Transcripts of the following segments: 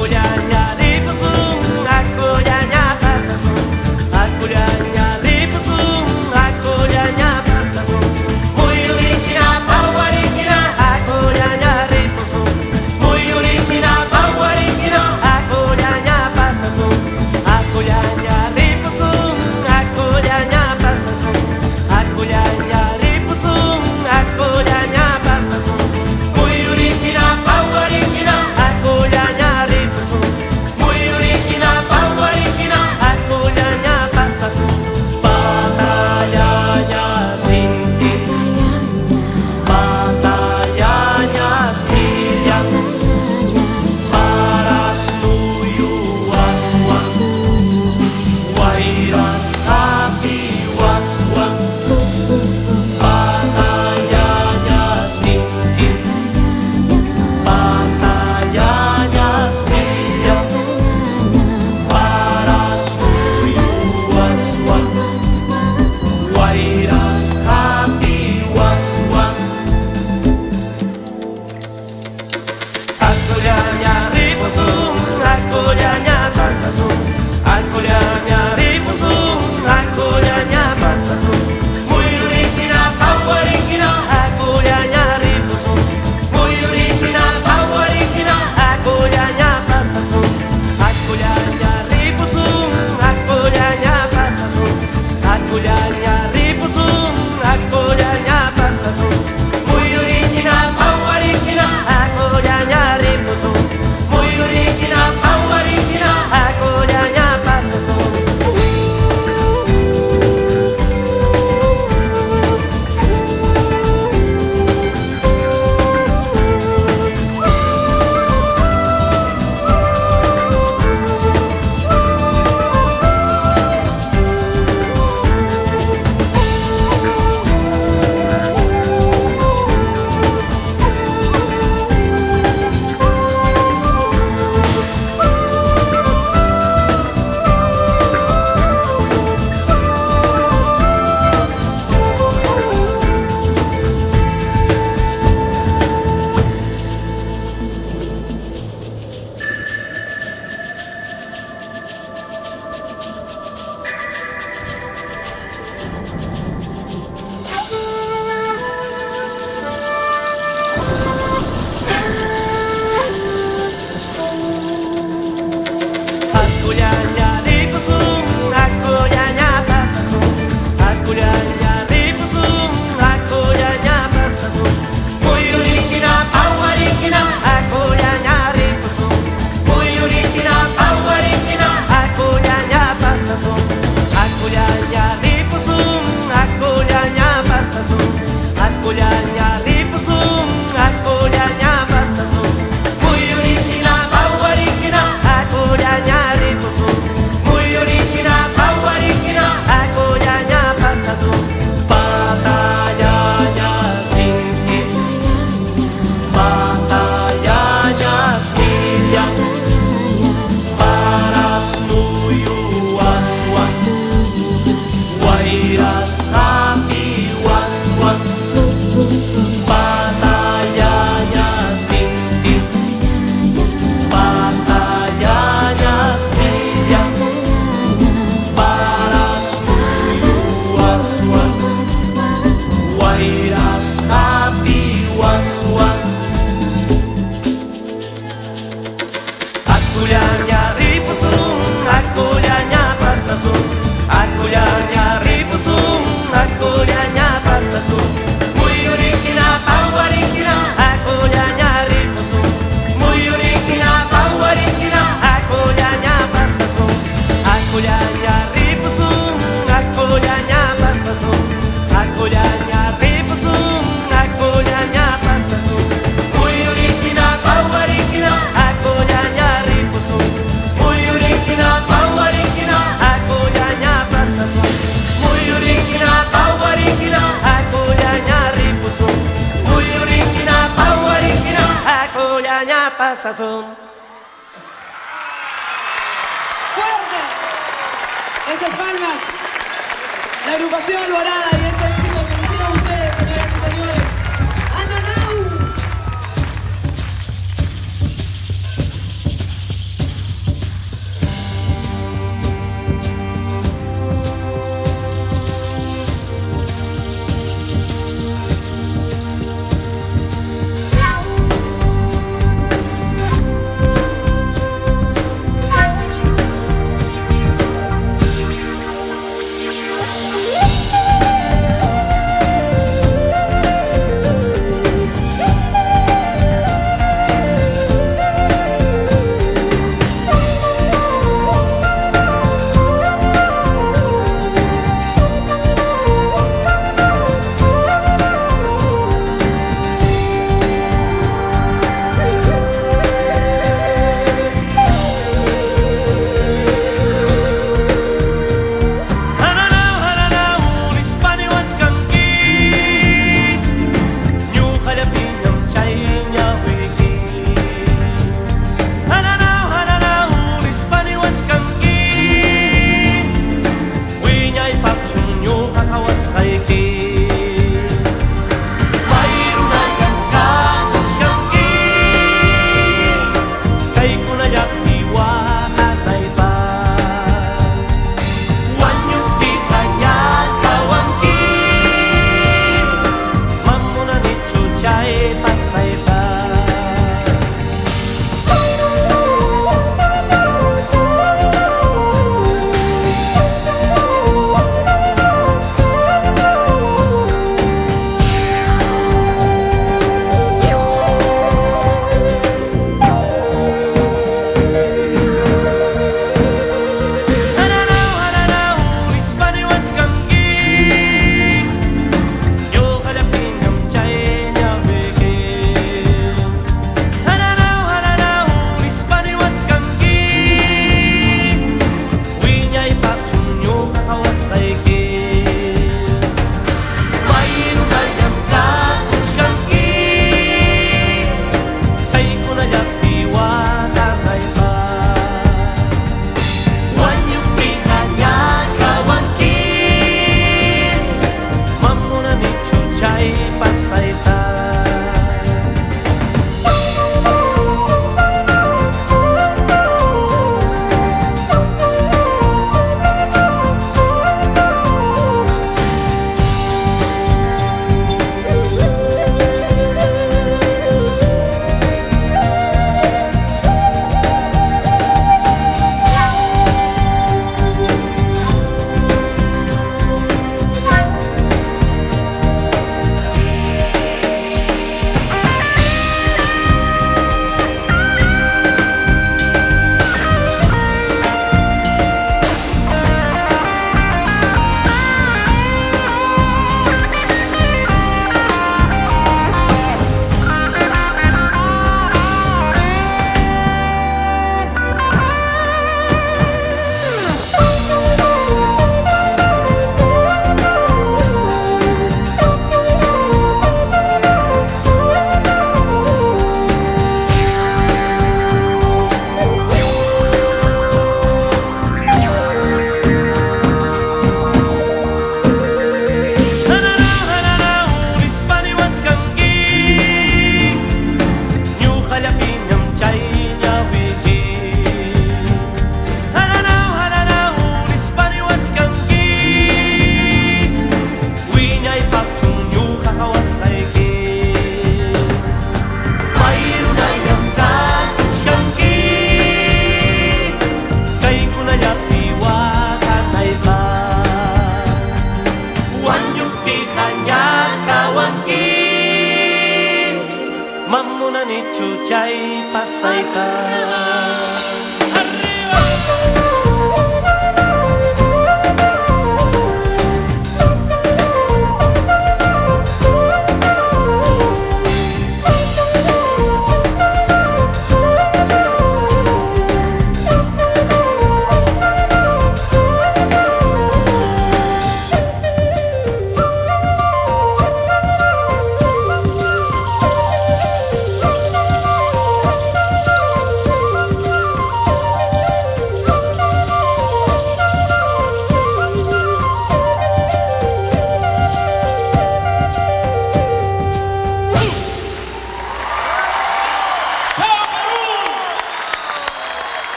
Akullaña ripusun, akullaña pasasun, akullaña ripusun, akullaña pasasun. Muyuriqina, pawariqina, akullaña ripusun. Muyuriqina, pawariqina, akullaña pasasun. Akullaña ripusun, akullaña pasasun. Akullaña ripusun, akullaña pasasun. Muyuriqina, pawariqina, akullaña ripusun. Muyuriqina, pawariqina, akullaña pasasun. Patallaña sinti, patallaña skilla, paras nuyuwaswan, wayras hapiwaswan. Patallaña sinti, patallaña skilla, paras nuyuwaswan, wayras hapiwaswan. Akullaña ripusun, akullaña pasasun, akullaña ripusun, akullaña pasasun. Muyuriqina, pawariqina, akullaña ripusun. Muyuriqina, pawariqina, akullaña pasasun. Akullaña ripusun, akullaña pasasun. Akullaña ripusun, akullaña pasasun. Muyuriqina, pawariqina, akullaña ripusun. Muyuriqina, pawariqina, akullaña pasasun. Akullaña ripusun, akullaña pasasun, akullaña ripusun, akullaña pasasun. Muyuriqina, pawariqina, akullaña ripusun. Muyuriqina, pawariqina, akullaña pasasun. Akullaña ripusun, akullaña pasasun. Akullaña ripusun, akullaña pasasun. Muyuriqina, pawariqina, akullaña ripusun. Muyuriqina, pawariqina, akullaña pasasun. Patallaña sinti, patallaña skilla, paras nuyuwaswan, wayras hapiwaswan. Patallaña sinti, patallaña skilla, paras nuyuwaswan, wayras hapiwaswan. Akullaña ripusun, akullaña pasasun, akullaña ripusun, akullaña pasasun. Muyuriqina, pawariqina, akullaña ripusun. Muyuriqina, pawariqina, akullaña pasasun. Akullaña ripusun, akullaña pasasun. Akullaña ripusun, akullaña pasasun. Muyuriqina, pawariqina, akullaña ripusun. Muyuriqina, pawariqina, akullaña pasasun. Muyuriqina, pawariqina, akullaña ripusun. Muyuriqina, pawariqina, akullaña pasasun. ¡Fuerte! Esas palmas. La agrupación Alborada y este éxito que hicieron ustedes, señoras y señores. ¡Ananau!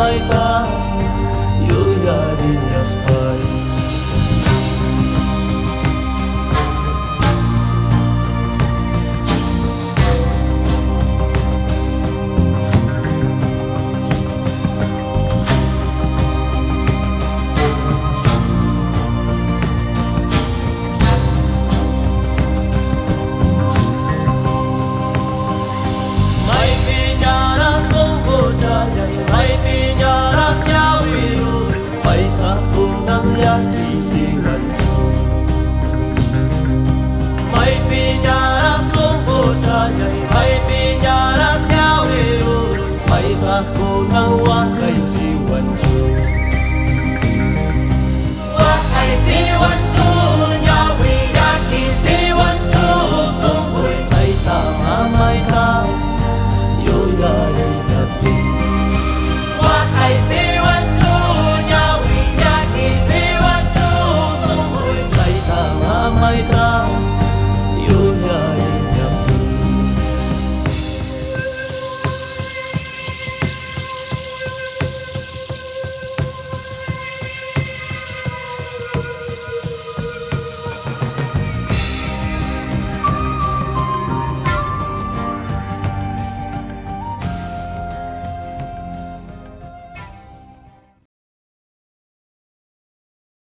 Mamayta yuyarillaspay. Maypiñaraq sunquchallay, maypiñaraq ñawi ruri, paytaq kunan llakisiwanchu. Maypiñaraq sunquchallay, maypiñaraq ñawi ruri, paytaq kunan waqaysiwanchu. Waqaysiwanchu.